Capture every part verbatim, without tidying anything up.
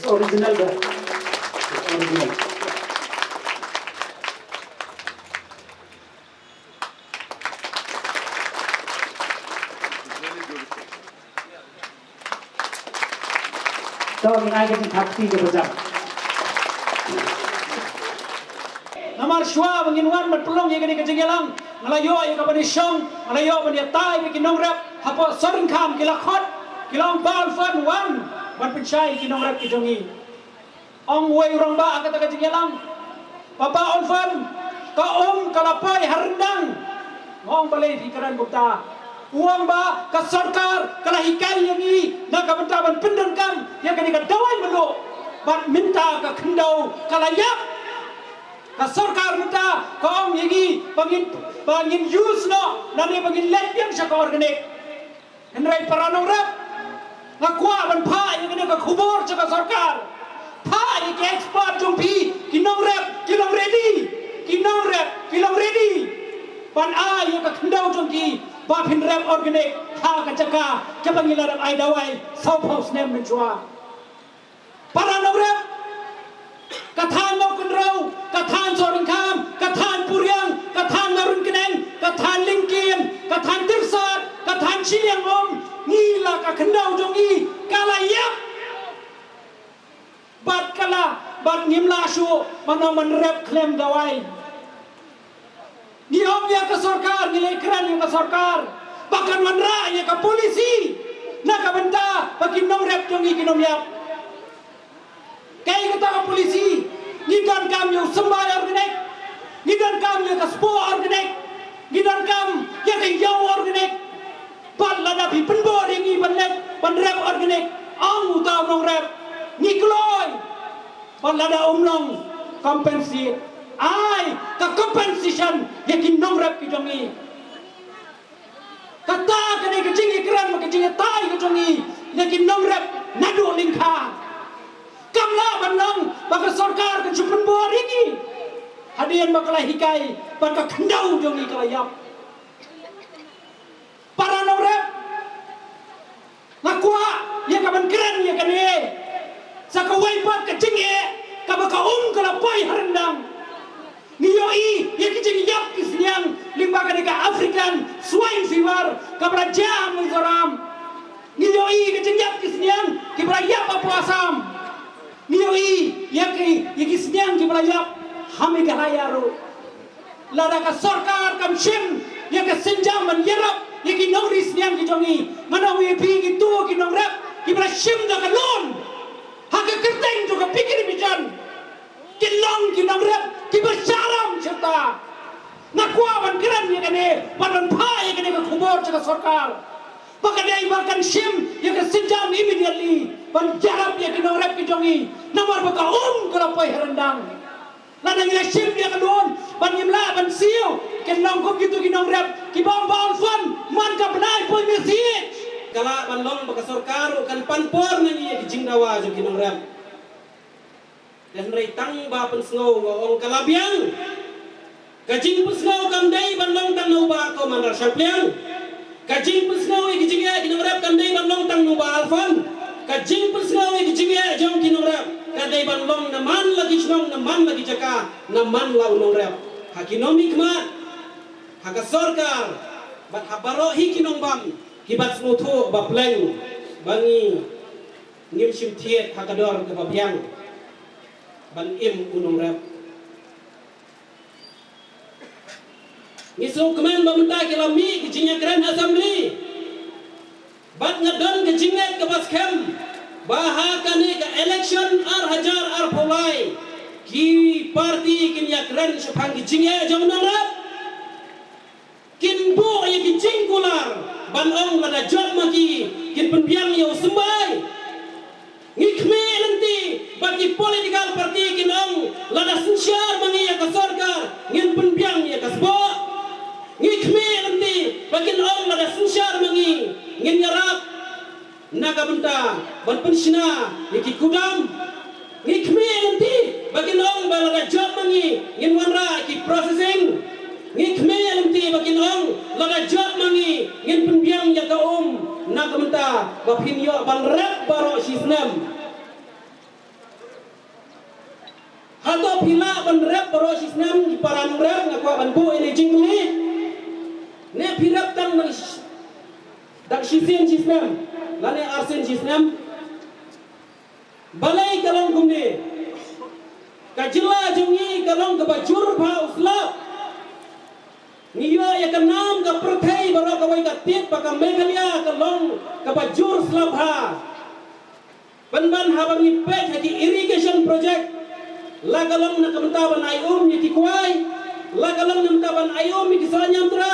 Original ba. Original. To ngin ai ka jingthap kti ka ba jam. Namar shuwa ba ngin wan ban pynlong ïa kane ka jingïalang, nga la ïoh ïa ka ban ïashong, nga la ïoh ban ïatai bad ki nongrep hapoh Sohryngkham, ki la khot, ki la ong, "Bah Alfon, wan ban pynshai ïa ki nongrep ki jong ngi." Ong uwei u rangbah ha kata ka jingïalang, "Bah Alfon, ka um ka la poi ha ryndang." Nga ong, "Balei phi kren kumta?" U ong ba ka sorkar ka la hikai ïa ngi na ka bynta ban pyndonkam ïa kane ka dawai mluh, bad mynta ka khyndew ka la ïap. Ka sorkar mynta ka ong ïa ngi ba ngin, ba ngin use noh lane ba ngin leit biang sha ka organic. Hynrei para nongrep, nga kwah ban phah ïa kane ka khubor sha ka sorkar. Phah ïa ki expert jong phi, ki nongrep ki long ready. Ki nongrep ki long ready ban ai ïa ka khyndew jong ki ba phin rep organic ha ka jaka kaba ngi la dep ai dawai sawphew snem mynshuwa. Para nongrep, ka thaiñ Mawkynrew, ka thaiñ Sohryngkham, ka thaiñ Puriang, ka thaiñ Marunkneng, ka thaiñ Lyngkien, ka thaiñ Tyrsad, ka thaiñ Shilliang Um, ngi la ka khyndew jong ngi ka la ïap. Bad ka la, bad ngim lah shuh ban ong ban rep khlem dawai. Ngi ong ïa ka sorkar, ngi leh kren ïa ka sorkar ba kan wanrah ïa ka polisi na ka bynta ba ki nongrep jong ngi kin ym ïap. Kaei kata ka polisi? Ngi donkam ïa u symbai organic, ngi donkam ïa ka spah organic, ngi donkam ïa ka ïew organic. Bad lada phi pynbor ïa ngi ban leh, ban rep organic, ong uta u nongrep, ngi kloi. Bad lada um long compensate, ai ka compensation ïa ki nongrep ki jong ngi. Kata ka dei ka jingïakren bad ka jingïatai ka jong ngi ïa ki nongrep naduh lyngkha. Kam lah ban long ba ka sorkar kan shu pynbor ïa ngi hadien ba ka la hikai bad ka khyndew jong ngi ka la ïap. Para nongrep, nga kwah ïa ka ban kren ïa kane sa kawei pat ka jingeh kaba ka um ka la poi ha ryndang. Ngi ïohi ïa ki jingïap ki sniang lyngba kane ka African Swine Fever kaba la jia ha Mizoram. Ngi ïohi ïa ki jingïap ki sniang kiba la ïap hapoh Assam. Ngi ïohi ïa ki, ïa ki sniang kiba la ïap ha Meghalaya ruh. Lada ka sorkar kam shim ïa ka sienjam ban ïarap ïa ki nongri sniang ki jong ngi, ngan ong ïa phi, kito ki nongrep kiba la shim da ka loan ha ka kyrteng jong ka Pikir Mission, kin long ki nongrep kiba shah ram shata. Nga kwah ban kren ïa kane, ban, ban phah ïa kane ka khubor sha ka sorkar ba ka dei ba kan shim ïa ka sienjam immediately ban ïarap ïa ki nongrep ki jong ngi, namar ba ka um ka la poi ha ryndang. Lada ngi la shim ïa ka loan bad ngim lah ban siew, kin long kum kito ki nongrep kiba ong, "Bah Alfon, man ka bnai poi message." Ka lah ban long ba ka sorkar ruh kan pan por na ngi ïa ki jingdawa jong ki nongrep. Hynrei tang ba pynsngew nga ong ka la biang. Ka jingpynsngew kam dei ban long tang na u Bah Commander Shangpliang. Ka jingpynsngew ïa ki jingeh ki nongrep kam dei ban long tang na u Bah Alfon. Ka jingpynsngew ïa ki jingeh jong ki nongrep ka dei ban long na man la ki shnong, na man la ki jaka, na man la u nongrep. Ha ki nongmihkhmat, ha ka sorkar, bad ha baroh hi ki nongbam kiba sngewthuh ba pleng ba ngi ngim shim thied ha ka dor kaba biang ban im u nongrep. Ngi sngewkmen ba mynta ki la mih ki jingïakren assembly. Bad nga don ka jingngeit kaba skhem ba ha kane ka election ar hajar arphew lai ki party kin ïakren shaphang ki jingeh jong u nongrep. Kin buh ïa ki jingkular ban ong lada jop ma ki kin pynbiang ïa u symbai. Ngi khmih lynti ba ki political party kin ong lada synshar ma ngi ïa ka sorkar ngin pynbiang ïa ka spah. Ngi khmih lynti ba kin ong lada synshar ma ngi ngin ïarap na ka bynta ban pynshna ïa ki kudam. Ngi khmih lynti ba kin ong ba lada jop ma ngi ngin wanrah ki processing. Ngi khmih lynti ba kin ong lada jop ma ngi ngin pynbiang ïa ka um na ka bynta ba phin ïoh ban rep baroh shi snem. Hato phi lah ban rep baroh shisnem ki para nongrep, nga kwah ban buh ïa ine i jingkylli? Ne phi rep tang dang sh-, dang shisien shisnem lane arsien shisnem? Balei ka long kumne? Ka jylla jong ngi ka long kaba jur bha u slap. Ngi ïoh ïa ka nam ka pyrthei baroh kawei ka tip ba ka Meghalaya ka long kaba jur slap bha. Pynban haba ngi peit ha ki irrigation project, la ka long na ka bynta ban ai um ïa ki kwai, la ka long na ka bynta ban ai um ïa ki sohniamtra,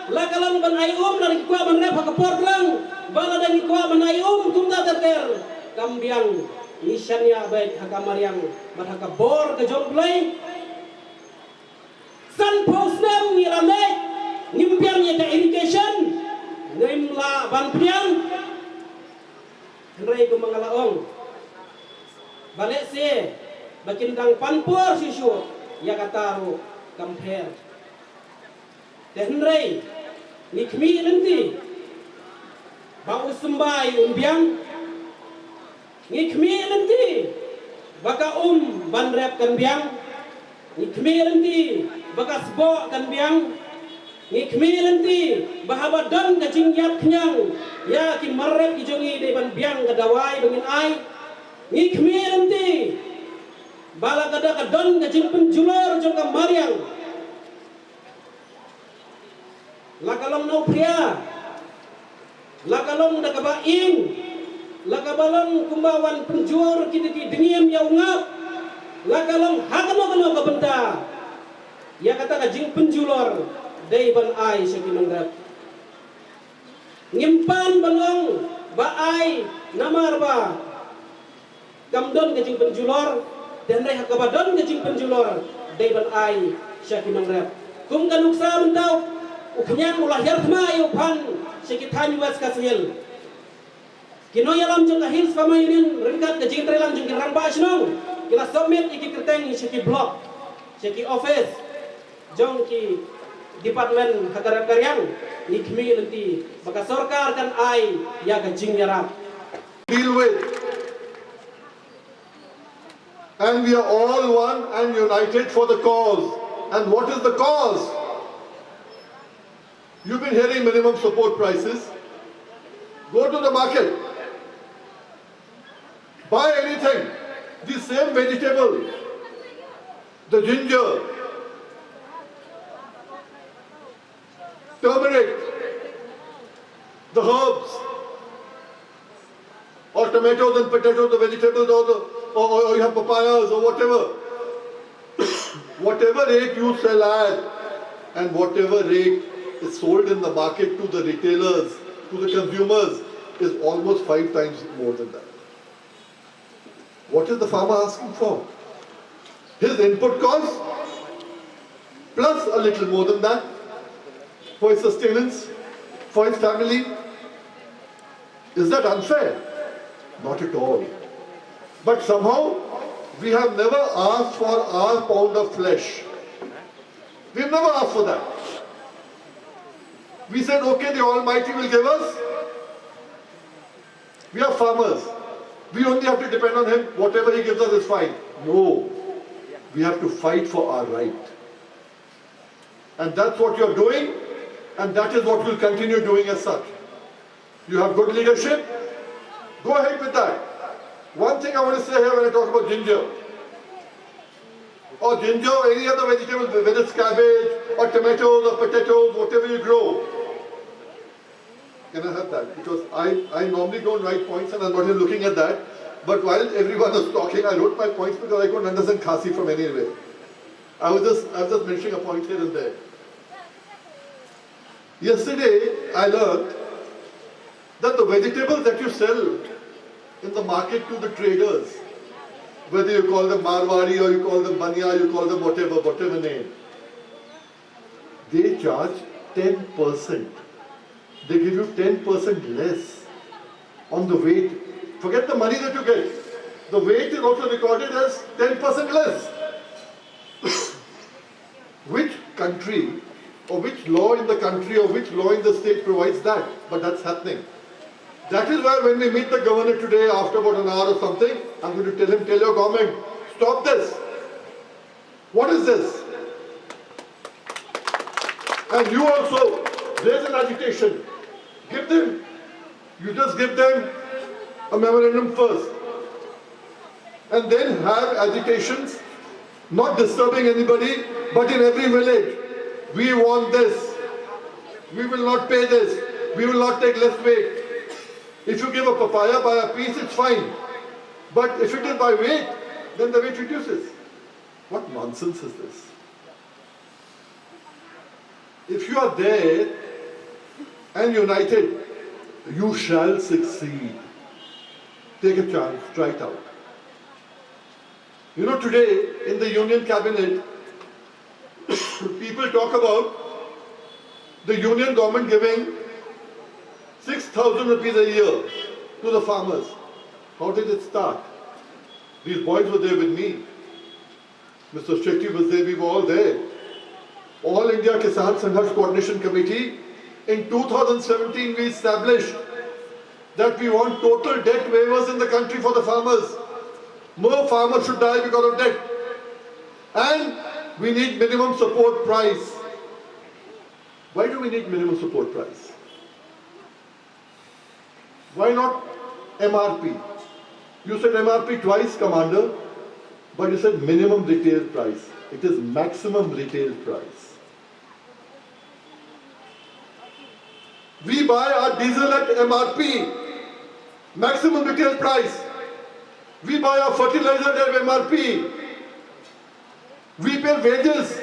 la ka long ban ai um lada ki kwah ban rep ha ka por tlang, ba lada ngi kwah ban ai um kumta ter ter, kam biang. Ngi shaniah beit ha ka mariang bad ha ka bor ka jong U Blei. Sanphew snem ngi la leit, ngim biang ïa ka irrigation, ngim lah ban pdiang. Hynrei kumba nga la ong, ba lehse ba kin dang pan por shuh shuh, ïa kata ruh kam pher. Te hynrei ngi khmih lynti ba u symbai un biang. Ngi khmih lynti ba ka um ban rep kan biang. Ngi khmih lynti ba ka sboh kan biang. Ngi khmih lynti ba haba don ka jingïap khñiang ïa ki mar rep ki jong ngi dei ban biang ka dawai ba ngin ai. Ngi khmih lynti ba la ka da ka don ka jingpynjulor jong ka mariang. La ka long na u phria, la ka long da kaba ing, la kaba long kumba wan pynjur kita ki dngiem ïa u ngap, la ka long ha kano kano ka bynta, ïa kata ka jingpynjulor dei ban ai sha ki nongrep. Ngim pan ban ong ba ai namar ba kam don ka jingpynjulor, te hynrei ha kaba don ka jingpynjulor dei ban ai sha ki nongrep. Kum ka nuksa mynta, u khñiang u la hiar thma ïa u phan sha ki thaiñ West Khasi Hills. Ki nongïalam jong ka Hills Farmer Union ryngkat ka jingtreilang jong ki rangbah shnong ki la submit ïa ki kyrteng sha ki block, sha ki office jong ki department ha ka rep ka riang. Ngi khmih lynti ba ka sorkar kan ai ïa ka jingïarap. Deal with. And we are all one and united for the cause. And what is the cause? You've been hearing minimum support prices. Go to the market. Buy anything. The same vegetable, the ginger, turmeric, the herbs, or tomatoes and potatoes, the vegetables, or, the, or, or, or you have papayas or whatever. Whatever rate you sell at and whatever rate is sold in the market to the retailers, to the consumers, is almost five times more than that. What is the farmer asking for? His input cost plus a little more than that for his sustenance, for his family. Is that unfair? Not at all. But somehow, we have never asked for our pound of flesh. We've never asked for that. We said, "Okay, the Almighty will give us." We are farmers. We only have to depend on him. Whatever he gives us is fine. No. We have to fight for our right. And that's what you're doing, and that is what you'll continue doing as such. You have good leadership. Go ahead with that. One thing I want to say here when I talk about ginger, or ginger, or any other vegetable, whether it's cabbage, or tomatoes, or potatoes, whatever you grow. Can I have that? Because I, I normally don't write points and I'm not even looking at that. But while everyone was talking, I wrote my points because I couldn't understand Khasi from anywhere. I was just, I was just mentioning a point here and there. Yesterday, I learned that the vegetables that you sell in the market to the traders, whether you call them Marwari or you call them Banya, you call them whatever, whatever name, they charge ten percent. They give you ten percent less on the weight. Forget the money that you get. The weight is also recorded as ten percent less. Which country or which law in the country or which law in the state provides that? But that's happening. That is why when we meet the governor today after about an hour or something, I'm going to tell him, "Tell your government, stop this." What is this? And you also raise an agitation. Give them, you just give them a memorandum first. And then have agitations, not disturbing anybody, but in every village. We want this. We will not pay this. We will not take less weight. If you give a papaya by a piece, it's fine. But if it is by weight, then the weight reduces. What nonsense is this? If you are there and united, you shall succeed. Take a chance, try it out. You know, today in the union cabinet, people talk about the union government giving six thousand rupees a year to the farmers. How did it start? These boys were there with me. Mister Shetty was there, we were all there. All India Kisan Sangharsh Coordination Committee, in two thousand seventeen we established that we want total debt waivers in the country for the farmers. No farmer should die because of debt. And we need minimum support price. Why do we need minimum support price? Why not M R P? You said M R P twice, Commander, but you said minimum retail price. It is maximum retail price. We buy our diesel at M R P, maximum retail price. We buy our fertilizer at M R P. We pay wages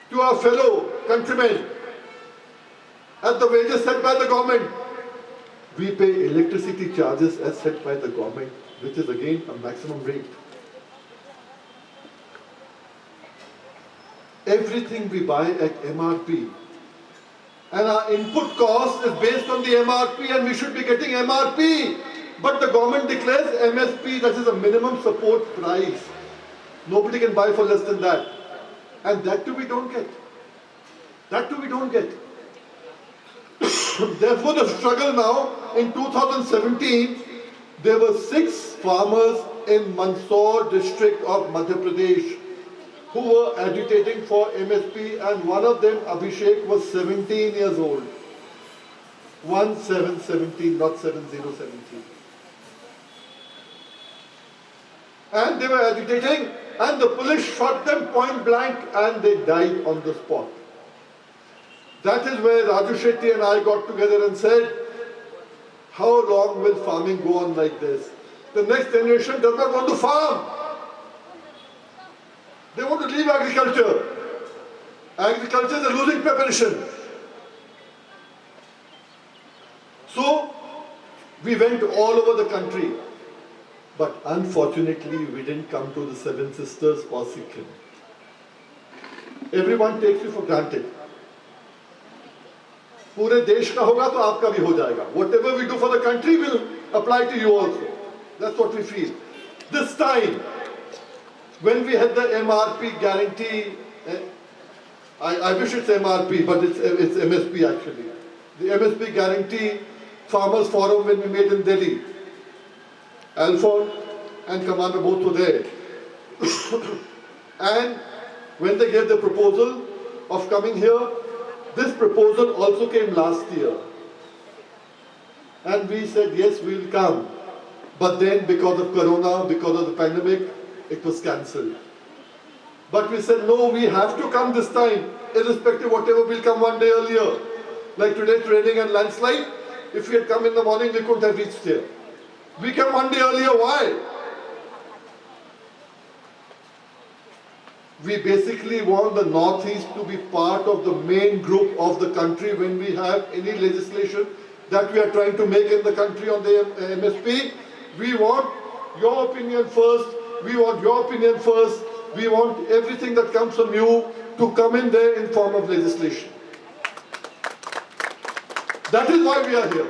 to our fellow countrymen at the wages set by the government. We pay electricity charges as set by the government, which is again a maximum rate. Everything we buy at M R P, and our input cost is based on the M R P, and we should be getting M R P. But the government declares M S P, that is a minimum support price. Nobody can buy for less than that. And that too we don't get. That too we don't get. Therefore, the struggle now, in two thousand seventeen, there were six farmers in Mandsaur district of Madhya Pradesh who were agitating for M S P, and one of them, Abhishek, was seventeen years old. One seven seventeen, not seven zero seventeen. And they were agitating, and the police shot them point blank, and they died on the spot. That is where Raju Shetty and I got together and said, "How long will farming go on like this? The next generation does not want to farm. They want to leave agriculture. Agriculture is a losing profession." So, we went all over the country, but unfortunately, we didn't come to the Seven Sisters or Sikkim. Everyone takes you for granted. पूरे देश का होगा तो आपका भी हो जाएगा. Whatever we do for the country will apply to you also. That's what we feel. This time, when we had the M R P guarantee, eh, I, I wish it's M R P, but it's, it's M S P actually. The M S P guarantee farmers forum when we made in Delhi. Alfred and Commander both were there. And when they gave the proposal of coming here, this proposal also came last year. And we said, "Yes, we'll come." But then, because of Corona, because of the pandemic, it was cancelled. But we said, "No, we have to come this time, irrespective whatever, we'll come one day earlier." Like today's raining and landslide, if we had come in the morning, we couldn't have reached here. We came one day earlier. Why? We basically want the Northeast to be part of the main group of the country when we have any legislation that we are trying to make in the country on the M- M S P. We want your opinion first. We want your opinion first. We want everything that comes from you to come in there in form of legislation. That is why we are here.